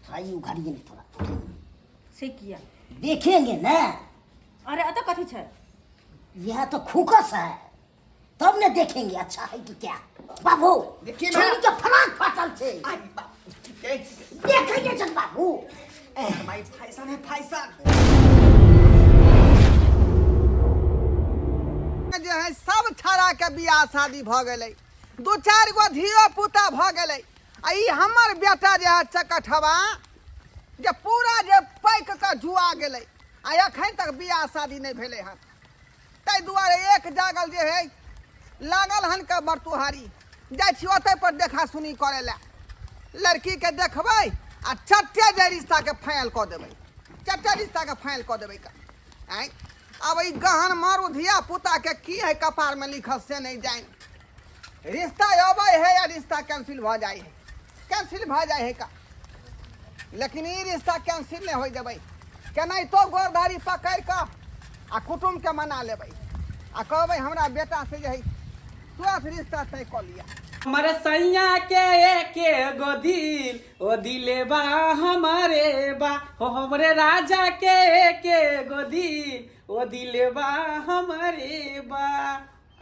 साड़ी उघाड़िए नहीं थोड़ा। से किया? देखेंगे ना। अरे, अतः कथी छै? यह तो खुकस है, तब ने देखेंगे अच्छा है कि क्या। बाबू, देखिए। छोरी के फराक फाटल छै। आई बाप ए, देखेंगे जन बाबू। भाई, फैशन है फैशन जे है। सब छाड़ा के बियाह शादी भऽ गेलै, दू चारि गो धियो पुता भऽ गेलै, आ ई हमर बेटा जे है चकठवा जे पूरा जे पाकि कऽ जुआ गेलै आ एखन तक बियाह शादी नहि भेलै हन। ताहि दुआरे एक जागल जे है लागल हन के बरतुहारी जाइ छी ओतहि पर देखा सुनी करै लए। लड़कीके देखबै आ चट्टे जे रिश्ताके फाइनल कऽ देबै, चट्टे रिश्ताके फाइनल कऽ देबै का। आँय, आब ई गहन मारू धिया पुताके की है कपारमे लिखल से नहि जानि। रिश्ता अबै है या रिश्ता कैंसिल भऽ जाइ है, कैंसिल भऽ जाइ है का, लेकिन ई रिश्ता कैंसिल नहि होइ देबै। केनाहितो गोरधारी पकड़ि कऽ आ कुटुम्बके मना लेबै आ कहबै हमरा बेटा से जे है तुरंत रिश्ता तय कऽ लिअ। हमर सैया के एके गो दिल, ओ दिले बा हमारे बा हो। हमरे राजा के एके गो दिल, ओ दिले बा हमारे बा।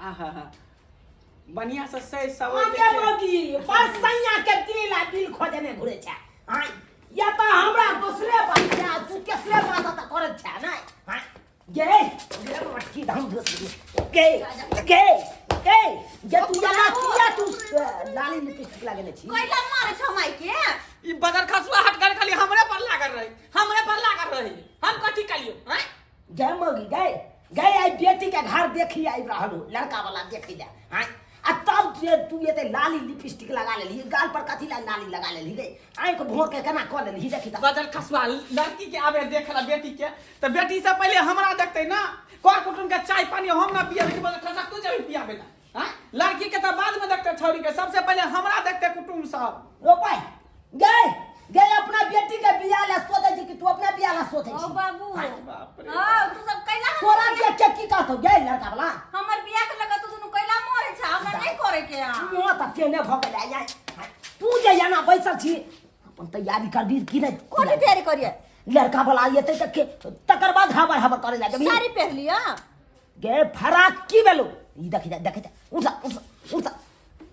आहा, बढ़िया से सही सवर। आगे मोगी पर सैया के दिल आ दिल खोजने घुरे छै। आय, या त हमरा दोसरे बात छै, तू केसरे बात त करत छै नै। आय गे गे, मटकी धाम दोसरी गे गे गे गे, तू जना किया तू लाली लिपस्टिक लगेने छी? कैला मारे छौ माई के? ई बदर खसुआ हट कर खाली हमरे पर लागल रही, हमरे पर लागल रही। हम कथी कलियो हैं? गए मगी गए गए, आई बेटी के घर देखी आई रहल हो, लड़का वाला देखी ले। हाँ, आ तब जे तू एते लाली लिपस्टिक लगा लेली गाल पर, कथी ला लाली लगा लेली गे? आँखि भोर के केना कऽ लेली देखी तऽ। बदर खसुआ, लड़की के आबे देखला बेटी के त बेटी से पहले हमरा देखते ना। कर कुटुम के चाय पानी हम ना पियाबे के बदर खसुआ तू जब पियाबे ना। हाँ, लड़की के तो बाद में देखते, छौरी के सबसे पहले हमरा देखते कुटुम सब। रोपाई गए गए, अपना बेटी के बियाह ला सोचै छी कि तू अपना बियाह ला सोचै ओ छी? बाबू। बाप रे। हां, तू सब कैला तोरा देख के की कहतौ गए लड़का वाला? हमर बियाह के लगा तू दुनू कैला मरे छ? हमरा नहीं करे के आ। मुँह तऽ केने भऽ गेलै आइ। तू जे एना बैसल छी, अपन तैयारी करबी कि नहि? कोन तैयारी करिए? लड़का वाला एतै तऽ के तकर बाद हबर हबर करे जा जेबही। साड़ी पहन लिया। गे, फराक की भेलौ? ई देखी जा, देखी जा, उठ उठ उठ,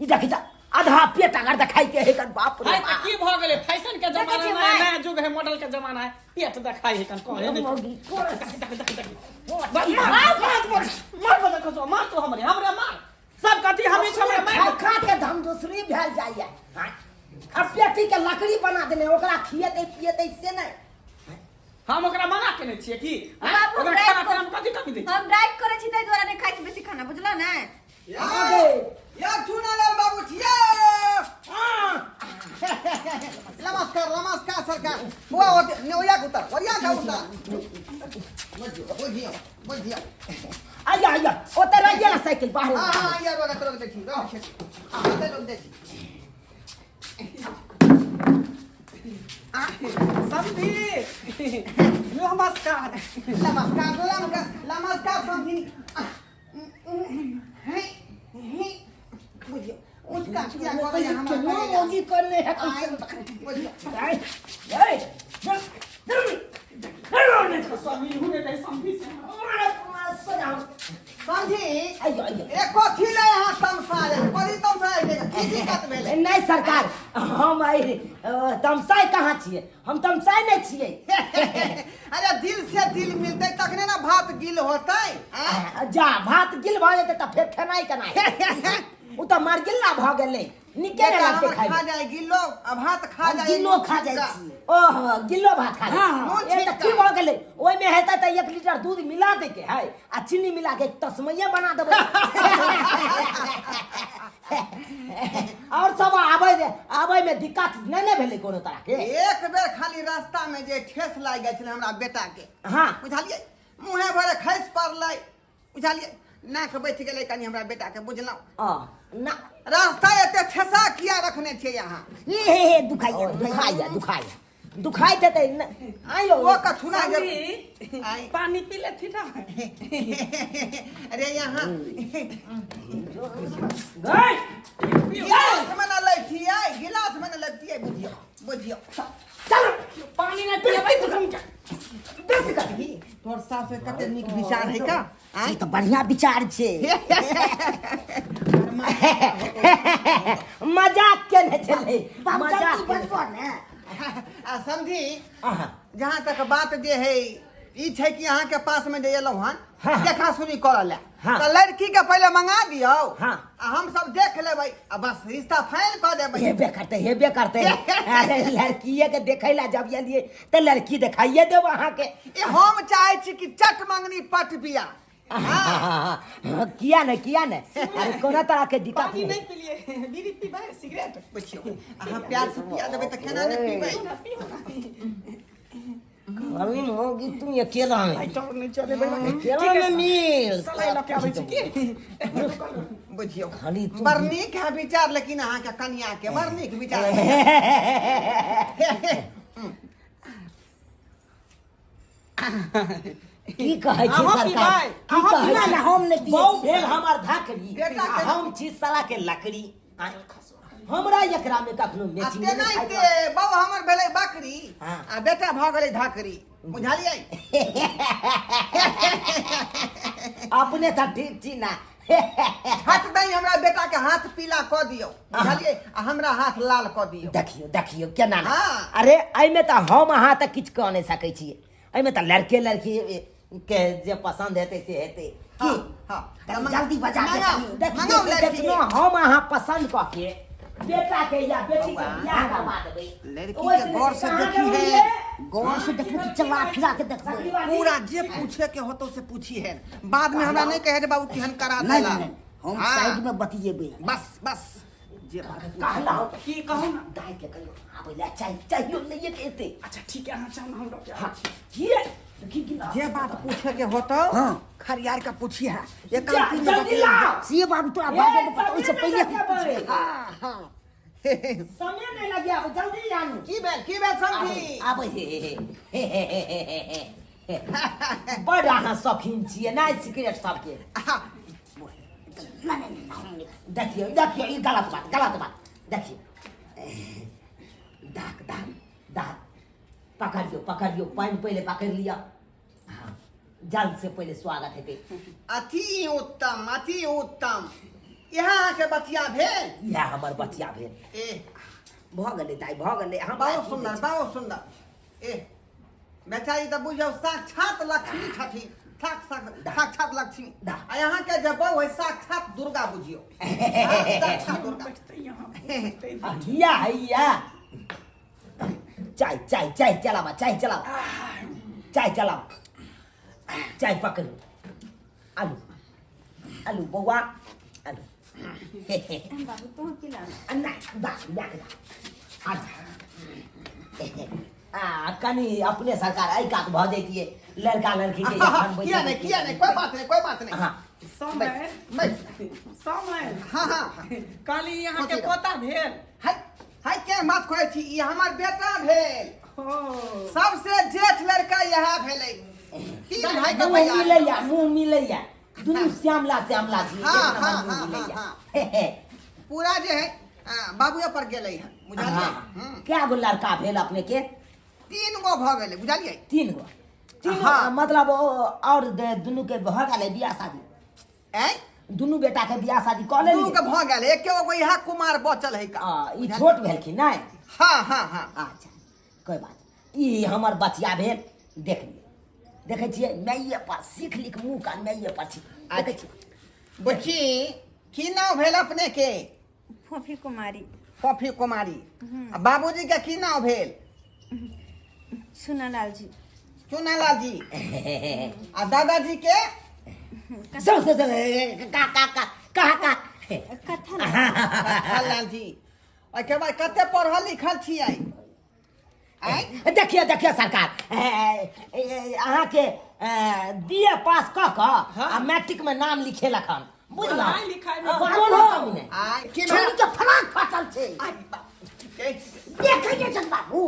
ई देखी जा, आधा पेट अगर देखाई के है कन, बाप रे हाय, त बाप। की भ गेलै? फैशन के देखै जमाना छियै नया माय। नया युग है, मॉडल के जमाना है, पेट देखाई है कन कहे नहीं। मौगी, कोन- देख देख देख देख, मार मार मार मार बदल खसुआ, मार तू हमरे हमरे मार। सब कथी हमी छमरे खा मार। खा के धम दूसरी भेल जाइए। हाँ? आ पेटी के लकड़ी बना देने, ओकरा खिएतै पिएतै से नहि। हम ओकरा मना केने छियै की? आँय? बाबू, ओकरा डाइट खाना कर- पीना मे कथी कमी दै छियै? हम डाइट करे छी, ताहि दुआरे नहीं खाइ छी बेसी खाना, बुझलो ने? या चुनालाल बाबू छियै। नमस्कार नमस्कार सरकार। बुआ ओते ने ओया के उतर, ओरिया के उतर। बुझियो बुझियो। आइया आइया, ओतऽ रहि गेल साइकिल बाहर। हां हां, आइया, रोक रोक, देखी रोक। हां, ओते रोक देखी। समधी, नमस्कार। नमस्कार नमस्कार नमस्कार समधी। हे हे, बुझियो उसका क्या करे हमरा केना करे। मौगी करने है? आइ, बुझियो। आइ, आइ, चल, चल, चल, स्वामी हुने दे समधी से। समझी। आइयो आइयो। ए, कथी ले यहाँ तमसा जाइ छै? कथी तमसा जाइ छै? की दिक्कत भेलै? नहि सरकार, हम आइ तमसाइ कहाँ छियै? हम तमसाइ नहि छियै। अरे, दिल से दिल मिलतै तखने ने भात गिल होतै, आँय? जा भात गिल भऽ जेतै तऽ फेर खेनाइ केना हेतै? ओ तऽ मरगिल्ला भऽ गेलै, नीके नहि बेटा लगतै हमर खाइ। खा जाइ गिल्लो आ भात खा हम जाइ। गिल्लो खा जाइ छियै। ओहो, गिल्लो भात खा जाइ। हाँ, नून ए, तऽ की छिटका। भऽ गेलै? ओहिमे हेतै तऽ 1 लीटर दूध मिला दैके है आ चीनी मिला के तस्मैये बना देबै। और सब आबै आबै में दिक्कत नहि ने भेलै कोनो तरह के? एक बेर खाली रास्ता में जे ठेस लागि गेल छलै हमरा बेटा के। बुझलियै, मुँहे भरे खसि पड़लै, बुझलियै, नाक बैठ गेलै कनि हमरा बेटा के, बुझलहुँ? आ ना। रास्ता एते ठेसा किया रखने छियै अहाँ? हे हे हे, दुखाइया दुखाइया दुखाइया, दुखाइत हेतै न। आइयो। ओ कथुना जे समधी, आइ। पानी पी लेथि ना। अरे, यहाँ जो गई गिलास में न लैतियै, गिलास में न लैतियै, बुझियौ बुझियौ। चल पानी नहि पिलेबै बेइज्जती कर बेइज्जती कर। तोहर सास के कते नीक विचार है का? ई तऽ बढ़िया विचार छै। मजाक केने छलै, बाबू मजाक जल्दी केने। बजबो ने। आ समझी, अहाँ जहाँ तक बात जे है ई छै कि अहाँ के पास में जे एलहुँ हन हाँ। देखा सुनी करऽ ले, हाँ। तऽ लड़की के पहिले मंगा दियौ। हाँ। आ हम सब देख लेबै आ बस रिश्ता फाइनल कऽ देबै। हेबे करतै, हेबे करतै। अरे लड़कीए के देखै ला जब एलियै तऽ लड़की देखाइए देब अहाँके। ई हम चाहै छी कि चट मंगनी पट बिया। हाँ, किया ने, किया ने, अरे कोनो तरह के दिक्कत पानी नहीं। नहि पिलिए, बीड़ी पीबै, सिगरेट? बुझियौ, अहाँ प्यार से पिया देबै तऽ केना नहि पीबै? अभी होगी तू अकेला में। आइ टॉर नहि चलेबै। अकेला में मिल। सलाइ लऽ के आबै छी की? बुझियौ, खाली तू बड़ नीक है विचार, लेकिन अहाँके कनिया के बड़ नीक विचार। की कहै छी अहाँ सरकार? पीबै, की अहाँ कहै पीबै। छी? ना, हम नहि पियै बहू छी। भेल हमर धाकड़ी बेटा आ के- हम छी साला के लकड़ी। आँय, हमरा एकरा में कखनो आ मैचिंग नहि तेनाहिते खाइ। बाबू हमर भेलै बकरी हाँ। आ बेटा भऽ गेलै धकरी, बुझलियै? अपने तऽ ठीक छी ना? हाथ दही हमरा बेटा के हाथ पीला कऽ दियौ, बुझलियै? आ हमरा हाथ लाल कऽ दियौ। देखियौ देखियौ केना ने। हाँ। अरे एहिमे तऽ हम अहाँ तऽ किछु कऽ नहि सकै छियै, एहिमे तऽ लड़के लड़की के जे पसन्द हेतै से हेतै की? हाँ, हाँ। तनी जल्दी बजा के मंगाउ, तनी देखियौ, मंगाउ लड़की। देखियौ, हम अहाँ पसन्द कऽ के बेटा के या बेटी के बियाह करवा देबै। लड़की ओहिसँ के गौर से अहाँके देखी है। बुझलियै? गौर से देखबो कि चला फिरा के देखबो। पूरा जे पूछे के होतो से पूछी है, बाद में हमरा नहीं कहे जे बाबू केहन करा नहीं देला। नहीं, हम हाँ। साइड में बतियेबै। बस बस, जे बात कहलहुँ की कहू ने? दाइ के कहियो आबै लए, चाय चाहियो लैए के एतै। अच्छा ठीक है, अहाँ चाह हम लऽ के हाँ आबै छी। किए की की जे बात पूछे के होतो हाँ। खरियार के पूछी है एक जा, तीन जल्दी लाओ। से बाबू तोरा ए, बाजे ने पता, ओहिसँ समय पहिले नहि हम लगेबै। पूछबै। हाँ हाँ। समय नहीं लगे, अब जल्दी आनू। की भेल, की भेल समझी? आबै हे हे हे हे हे हे हे। बड़ अहाँ शौकीन छियै ने सिगरेट सबके। नहीं नहीं नहीं, हम नहीं। देखियौ देखियौ, ई गलत बात, गलत बात। देखियौ, दाक दाक दाक, पकड़ियौ पकड़ियौ, पानि पहिले पकड़ि लिअ। हाँ, जल्द से पहिले स्वागत हेतै। अति उत्तम, अति उत्तम। इएह अहाँके बचिया भेल? इएह हमर बचिया भेल। ए भऽ गेलै दाइ, भऽ गेलै हमरा। बहुत की सुंदर, दै छै? बहुत सुंदर। ए बेचारी तऽ बुझियौ साक्षात लक्ष्मी छथिन, साक्षात लक्ष्मी। दा। आ अहाँके जे बहू है साक्षात दुर्गा बुझियौ। हाँ, साक्षात दुर्गा। बैठतै यहाँ बैठतै। आ, हिया हैया, चाय चाय चाय चलाबा, चाय चलाबा, चाय चलाबा, चाय पकड़ू। आलू आलू बौआ आलू। बाबू तू की ला? नहीं बा बैठ जा। अच्छा आ कनी अपने सरकार एहि कात भऽ जैतियै, लड़का लड़की के जखन किया नहीं, किया नहीं, कोई बात नहीं, कोई बात नहीं। हाँ। समय बैठ। समय। हाँ हाँ। कहली अहाँके कथी? पोता भेल? हाय हाय, के बात कहै छी, ई हमर बेटा भेल। हो। सबसे जेठ लड़का यह भेलै, तीन भाई के मुँह भैया। मिलैया, मुँह मिलैया, दुनू श्यामला श्यामला छी। हाँ, एक नंबर हाँ, मुँह हाँ, मिलैया। हाँ, पूरा जे है बाबुए पर गेलै हन, बुझलियै? हाँ। हम्म। कए गो लड़का भेल अपने के? तीन गो भऽ गेलै, बुझलियै? तीन गो, तीन गो। हाँ। मतलब ओ और दुनू के भऽ गेलै बियाह शादी? ऐं? दुनू बेटा के बियाह शादी कऽ दू लेलियै? के भऽ गेल, एके गो इएह कुमार बचल है का। आ, ई छोट भेलखिन नहि? हाँ हाँ हाँ। अच्छा कोई बात नहीं। ई हमर बचिया भेल, देख लियौ, देखै छियै माइए पर सीख लिख, मुँह कान माइए पर छी, देखै छियै। बुच्ची, की नाम भेल अपने के? फोफी कुमारी। फोफी कुमारी। आ बाबूजी के की नाम भेल? सुनालाल जी। चुनालाल जी। आ दादाजी के? सब सब सब का का का का का कथा। लाल जी। ओहिके बाद कते पढ़ल लिखल छियै? आँय? देखियौ देखियौ सरकार, अहाँके बी ए पास कऽ कऽ आ मैट्रिक में नाम लिखेलक हन, बुझलहुँ? पढ़ाइ लिखाइमे कोनो कमी नहि। आँय, की भेल? छोरी के फराक फाटल छै। आइ बाप रे। देखै नहि छन बाबू।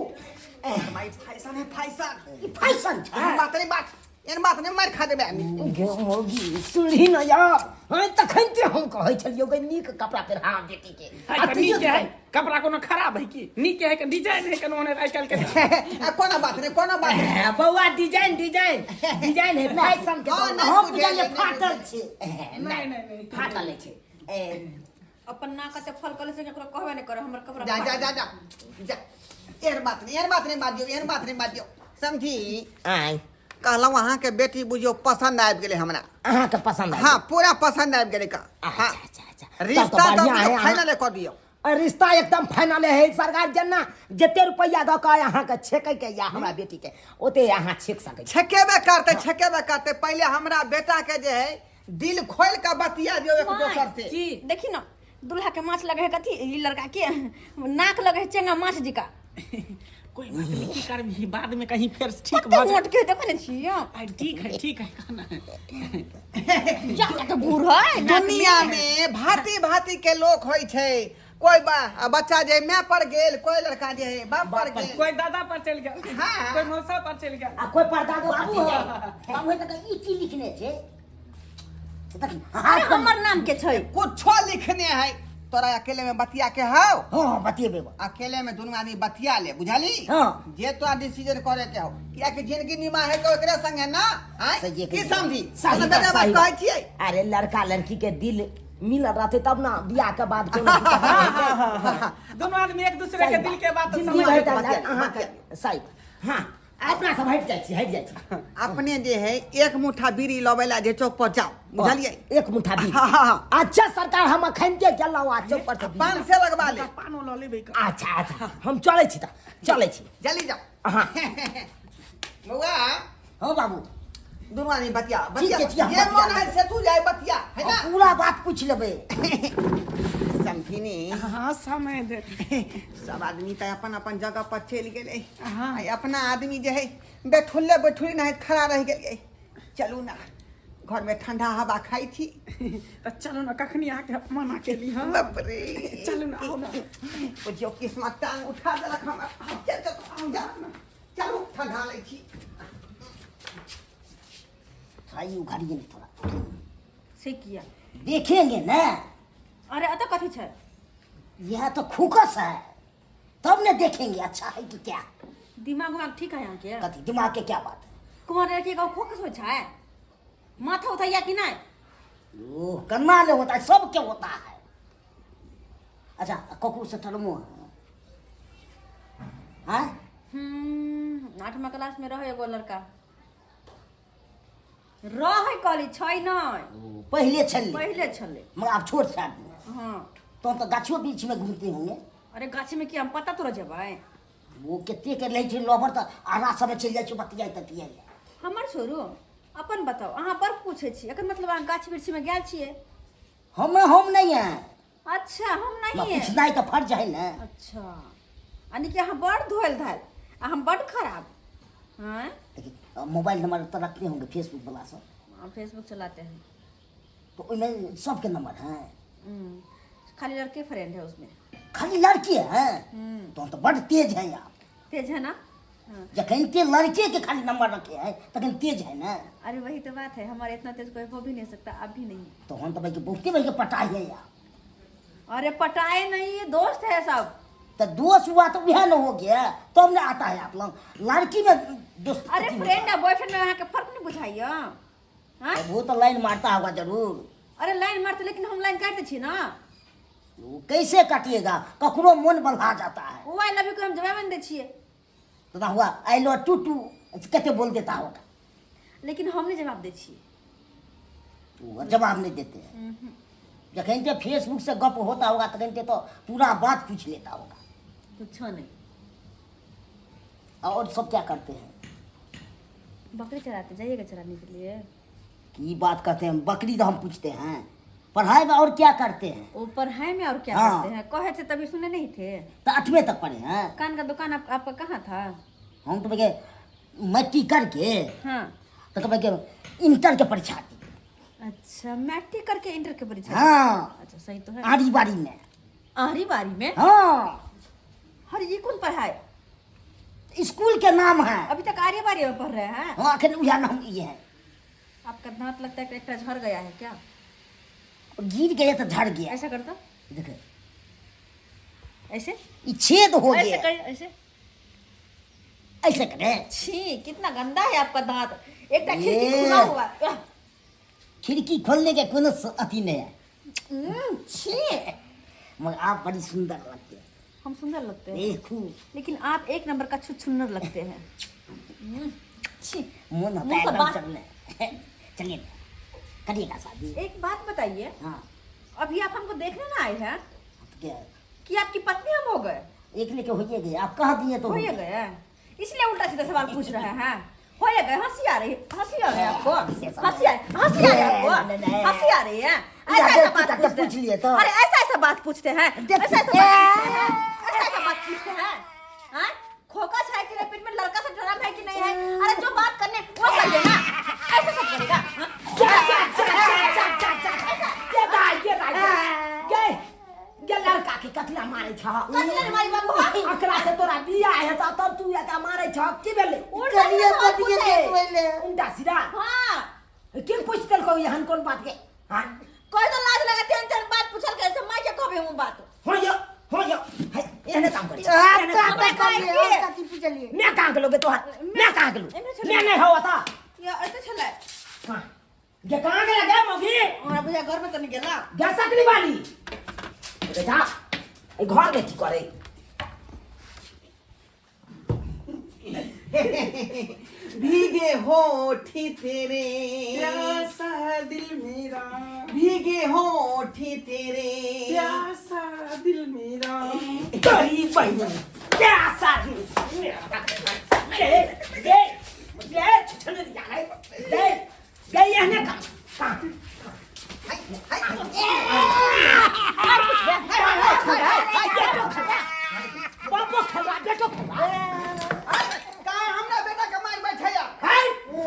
भाई फैशन है, फैशन। ई फैशन छै। बात नहीं बात। एहन बात नहि, मारि खा देबै आदमी। गे मौगी सुनही न यार, हँ तखन ते हम कहै छलियौ गे नीक कपड़ा पहिरा बेटी के। है आ तऽ तैयो नीक है कपड़ा, कोनो खराब है की? नीक है के डिजाइन है कोनो आइ काल्हि के। आ, कोनो बात नहि, कोनो बात नहि। हे, बौआ, डिजाइन डिजाइन डिजाइन है फैशन के। हँ, नहि हम बुझलियै, बुझलियै नहि फाटल छै। नहीं नहीं नहीं। फाटल छै ए। अपन नाक कते फल कले से केकरो कहबे नहि करे हमर कपड़ा जा जा फाटल। जा जा जा, एहन बात नहि, एहन बात नहि बाजियौ, एहन बात नहि बाजियौ समझी। आय। कहलहुँ अहाँके बेटी बुझियौ पसन्द आबि गेलै हमरा। अहाँके पसंद आबि हँ, पूरा पसन्द आबि गेलै का। गेल? हँ। अच्छा अच्छा अच्छा, तब रिश्ता तऽ तऽ बढ़िआँ है। फाइनल कऽ दियौ। रिश्ता एकदम फाइनल है सरकार, जेना जते रुपैआ दऽ कऽ अहाँके छेकै के या हमरा बेटी के, ओते अहाँ छेक सकै छी। छेकेबे करतै, छेकेबे करतै। पहिले हमरा बेटा के जे है दिल खोल के बतिया दियौ एक दोसर से। की? देखी न, दूल्हा के माछ लगे है कथी, ई लड़का के नाक लगे है चेंगा माछ जिका। कोई बात नहीं, की करबही, बाद में कहीं फेर ठीक कते भऽ जाए। मोट के देखो ने छियो। आइ ठीक है, ठीक है, कहना है। जा के बूढ़ है नाक। दुनिया में भांति भांति के लोग होइ छै। कोई बच्चा जे माय पर गेल, कोई लड़का जे है बाप पर गेल, कोई दादा पर चलि गेल, हाँ। कोई मौसा पर चलि गेल आ कोई परदादो पर चलि जाइ। बाबू हे, तऽ ई की लिखने छै देखी। अरे हमर नाम के छै? कुछो लिखने है। तोरा अकेले में बतिया के हौ। हँ, बतियेबै बा। अकेले में दुनू आदमी बतिया ले, बुझली? हाँ। जे तोरा डिसीजन करे के हो, कियाकि जिंदगी निमाहे के ओकरे संग है ना, आँय? सही। की समझी? सही बेटा बात, बात सही कहै बात। छियै। अरे लड़का लड़की के दिल मिलल रहते तब ना बियाह के बाद कोनो दिक्कत नहीं हेतै। दोनों आदमी एक दूसरे के सही दिल बात। के बात जिंदगी समझ भरि लेते। तऽ बतिया, अहाँके सही बात। हँ, अपना सब हटि जाइ छी, हटि जाइ छी। अपने जे है एक मुठ्ठा बीड़ी लबै ला जे चौक पर जाओ, बुझलियै? एक मुठ्ठा बीड़ी? हाँ, हाँ, हाँ। अच्छा सरकार, हम अखन के गेलहुँ आ चौक पर से बीड़ी। पान से लगवा ले। पानो लऽ लेबै का? अच्छा अच्छा, हम चलै छी तऽ चलै छी। जल्दी जाओ। हाँ। बौआ। हँ बाबू। दुनू आदमी बतिया। ठीक बतिया। है, ठीक है, जे बतिया। मन है से तू जाय बतिया है ना। पूरा बात पूछ लेबै। समझिनी? हाँ, समय दे। सब आदमी तऽ अपन अपन जगह पर चलि गेलै। हाँ। आ अपना आदमी जे है बैठुल्ले बैठुल्ले नहीं खड़ा रहि गेलियै। चलू ना, घर में ठंडा हवा खाइ छी। तऽ चलू ने, कखनी अहाँके मना केली? हँ। बाप रे। चलू ने, आउ ने। बुझियौ किस्मत टांग उठा देलक हमरा। चल चल, जा, चलू ठंडा लै छी। थोड़ा ये उघाड़िए ना थोड़ा। से किया? देखेंगे ना। अरे अतऽ कथी छै? यह तो खुकस है, तब ने देखेंगे अच्छा है कि क्या। दिमाग उमाग ठीक है अहाँके? कथी दिमाग के क्या बात है? कुमार लड़की के फोकस होइ छै माथा उठैया कि नहि? ओ कन्ना ले होता है, सबके होता है। अच्छा, ककरो से टलमो है? हाँ? आठमा क्लास में रहे एगो लड़का रहे, कहली छै नहि। ओ, पहले छल? पहिले छलै। मगर आप छोड़ छाड़ दिए? हाँ। तो हम तो गाछियो बीच में घूमते होंगे। अरे गाछी में की हम पता तोरा जेबै? ओ कते के लै छै लवर, तऽ आरा समय चलि जाइ छै बतियाइ ततियाइ। हमर छोड़ू, अपन बताउ। अहाँ बड़ पूछै छी, एकर मतलब अहाँ गाछ वृक्षमे गेल छियै। हम नहीं है। अच्छा, हम नहीं है। पूछनाइ तऽ फर्ज है ने। अच्छा, यानी कि अहाँ बड़ धोल धाल आ हम बड़ खराब हैं। देखिए, मोबाइल नंबर तो रखते होंगे फेसबुक वाला सब? हम फेसबुक चलाते हैं। तो उसमें सबके नंबर हैं? खाली लड़के फ्रेंड है उसमें। खाली लड़की है? हम्म। तो हम तो बड़ तेज है यार। तेज है ना, हाँ। जखन ते लड़के के खाली नंबर रखे हैं तखन तेज है ना। अरे वही तो बात है, हमारे इतना तेज कोई हो भी नहीं सकता, अब भी नहीं। तो हम तो भाई के बहुते भाई के पटाई है यार। अरे पटाए नहीं, ये दोस्त है सब। तो दोस्त हुआ तो वह न हो गया तो हमने आता है आप लोग लड़की में दोस्त। अरे फ्रेंड और बॉयफ्रेंड में अहाँ के फर्क नहीं बुझाइए? हाँ। वो तो लाइन मारता होगा जरूर। अरे लाइन मारते, लेकिन हम लाइन काटते छी ना। वो कैसे काटिएगा? ककरो मन बल्हा जाता है। ओ I love you के हम जवाब नहीं दै छियै। तो ना हुआ I love to to कहते बोल देता होगा। लेकिन हम नहीं जवाब दै छियै। वो जवाब नहीं देते हैं। जखन ते फेसबुक से गप होता होगा तखन ते तो पूरा बात पूछ लेता होगा। कुछो नहीं। और सब क्या करते हैं? बकरी चराते, जाइएगा चराने के लिए? की बात करते हैं, बकरी तो हम पूछते हैं पढ़ाई में और क्या करते हैं। वो पढ़ाई में और क्या हाँ। करते हैं, कहे थे तभी सुने नहीं थे। तो आठवें तक पढ़े हैं। कान का दुकान आपका कहाँ था? हम तो भैया मैट्रिक करके हाँ। तो भैया इंटर के परीक्षा दी। अच्छा, मैट्रिक करके इंटर के परीक्षा? हाँ। अच्छा, सही तो है। आड़ी बाड़ी में। आरी बारी में? हाँ। हर ये कौन पढ़ाई? स्कूल के नाम है। अभी तक आर्य बार्य में पढ़ रहे हैं। हाँ, अखन उहे नाम ई है। आपका दांत लगता है कि एकटा झड़ गया है क्या? गिर गया तो झड़ गया। ऐसा करता देखो ऐसे ई छेद हो ऐसे गया। कर ऐसे ऐसे करे। छी, कितना गंदा है आपका दांत। एक खिड़की ये। खुला हुआ है। खिड़की खोलने के कोनो अथी नहीं है। छी। मगर आप बड़ी सुंदर लगते हैं। हम सुंदर लगते हैं। देखू। लेकिन आप एक नंबर का छुछुन्नर लगते हैं। छी। मन होता मुंह है से एकदम बात- चलने। चलिए करिएगा शादी। एक बात बताइए। हाँ। अभी आप हमको देखने ना आए हैं तो क्या? कि आपकी पत्नी हम हो गए? एक लेके हो गए, आप कह दिए तो हो हो गए। गए। इसलिए उल्टा सीधा सवाल पूछ रहे हैं। हो गए। हंसी आ रही, हंसी आ रही है आपको? हंसी आ, हंसी आ रही है आपको? हंसी आ रही है? ऐसा ऐसा बात देखते पूछते पूछ लिए तो। अरे ऐसा ऐसा बात पूछते हैं, ऐसा ऐसा बात पूछते हैं, ऐसा ऐसा बात पूछते हैं। हाँ? खोखा है कि नहीं, पेट में लड़का से ड्रम है कि नहीं है? अरे जो बात करने वो करिए ना, ऐसा सब करेगा। हाँ? जा जा जा जा जा जा जा। ये दाई, ये दाई, ये ये लड़का के कतला मारे छ? कतला नहीं मारी बाबू, हाँ? अकरा से तोरा बियाह हेतौ तब तू एकरा मारे छ, की भेलै? उल्टा सीधा सवाल पूछे। उल्टा सीधा? हाँ। के पूछ देलकौ एहन कोन बात के? हाँ? कोई तो लाज लगा तेन तेन बात पूछल के से माय के कहबे हम बात। हो यो, हो यो। है, एहने काम करै छ। आप एहने तो काम आप करै छ। कथी कथी पूछलिए? मैं कहाँ गेलौ गे तोहर? मैं कहाँ गेलौ? एने छलै। मैं नहीं हौ अतः। या एते छलै। हाँ। गे कहाँ गेला गे मौगी? हमरा बुझा घर में त नहीं गेला। गे सकली वाली। बेटा, ए घर में की करे? भीगे होठ तेरे प्यासा दिल मेरा, भीगे होठ तेरे प्यासा दिल मेरा। तोरी बहिनी, प्यासा दिल मेरा। गे, गे, गे, छुछुन दिया है। गे, गे, एहने काम, काम। बापो खेलवा, बेटो खेलवा। काहे हमरा बेटा के मार बैठे या? है,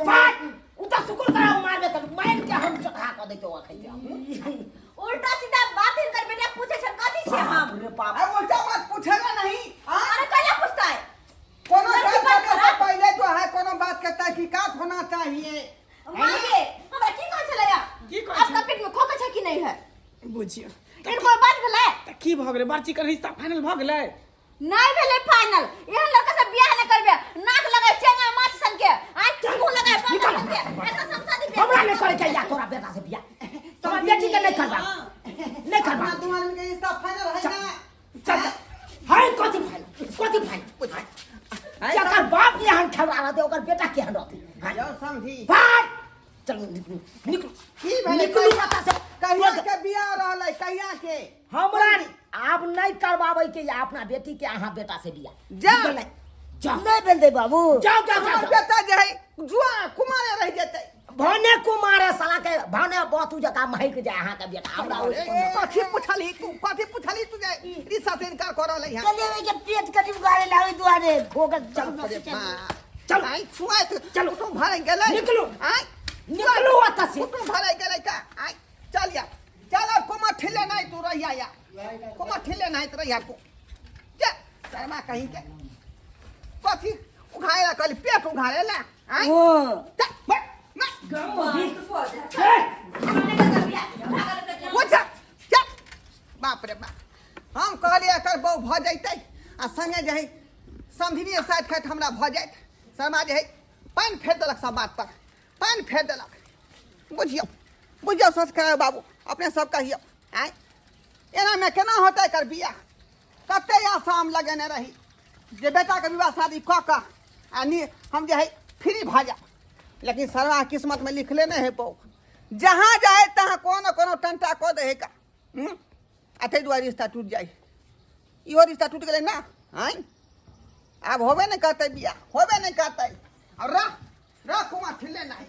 बात, उ त शुक्र करा उ मारबे करू, मारि के हम चोखा कऽ दैतौ अखन के। उल्टा सीधा बात हिनकर बेटा पूछे छन कथी छियै हम? बाप रे बाप। अरे उल्टा बात पूछेगा नहीं। हाँ? अरे कैला पूछता है? कोनो लड़की बात पर के खराब- पहले जो है कोनो बात के तहकीकात होना चाहिए। माँ गे, हमरा की कहै छलैया? की कहै आपका छलै? पेट में खोखा छै कि नहीं है? बुझियौ। एहन कोई बात भेलै? तऽ की भऽ गेलै? बातचीत कर रिश्ता फाइनल भऽ गेलै? नहीं भेलै फाइनल। एहन लड़का से बियाह नहीं करबे। नाक लगाए चेंगा माछ सन के, आँख मुंह लगाए बांदर सन के। एकरा से हम शादी बियाह हमरा नहीं करे के या तोरा बेटा से बियाह। तोरा बेटी के नहीं करबा, नहीं करबा। अपना तुम्हारे के रिश्ता फाइनल है ना? चल, चल। है कथी फाइनल? कथी फाइनल? जकर बाप एहन खेलवा रहतै ओकर बेटा केहन रहतै? हाँ? जाओ समझी। भाग! चलू निकलू, निकलू। की भेलै? निकलू कतऽ से? कहिया के बियाह रहलै? कहिया के? हमरा आब नहीं करवाबै के या अपना बेटी के अहाँ बेटा से बियाह। जा। निकल। जाओ। नहीं भेल बाबू। जाओ, जाओ, जाओ, हमर जाओ। बेटा जे है जुआ कुमारे रह जेतै। भने कुमारे साला के भने बतू जका महक जाय अहाँ के बेटा। हमरा ओइ ए, कथी पुछलही तू? कथी पुछलही तू जे रिश्ता से इनकार कर रहलै हन? कलिए के पेट कटी उगाड़े लावे दुआरे खोकर चल। चल। आइ छुआत चलो। कुटुम भरे गेलै। निकलू। आइ निकलू ओतऽ से। कुटुम भरे गेलै का? आइ चल या, चल अब कुमार ठिले नहीं तू रहिया या, कुमार ठिले नहीं तू रहिया तू। जा शर्मा कहीं के कथी उघारे ला कहली पेट उघारे ला। आइ ओ चल, बैठ, बैठ। उठ, चल। बाप रे बाप, हम कहलियै एकर बहू भऽ जैतै आ संगे जे है समधिनिए साइड खाइत हमरा भऽ जाइत। शर्मा जे है पानि फेर देलक, सब बात पर पानि फेर देलक। बुझियौ, बुझियौ संस्कार बाबू, अपने सब कहियौ आँय एनामे केना होतै एकर बियाह? कते आशा हम लगेने रही जे बेटाके विवाह शादी कऽ कऽ आ नी हम जे है फ्री भऽ जायब, लेकिन शर्मा किस्मतमे लिखले नहि है बहू। जहाँ जाए तहाँ कोनो कोनो टंटा कऽ दै है का। आ ताहि दुआरे रिश्ता टूटि जाइ, इहो रिश्ता टूटि गेलै ना। आँय आब होबे नहि करतै बियाह, होबे नहि करतै। आ रह रह कुमार ठिले नहि।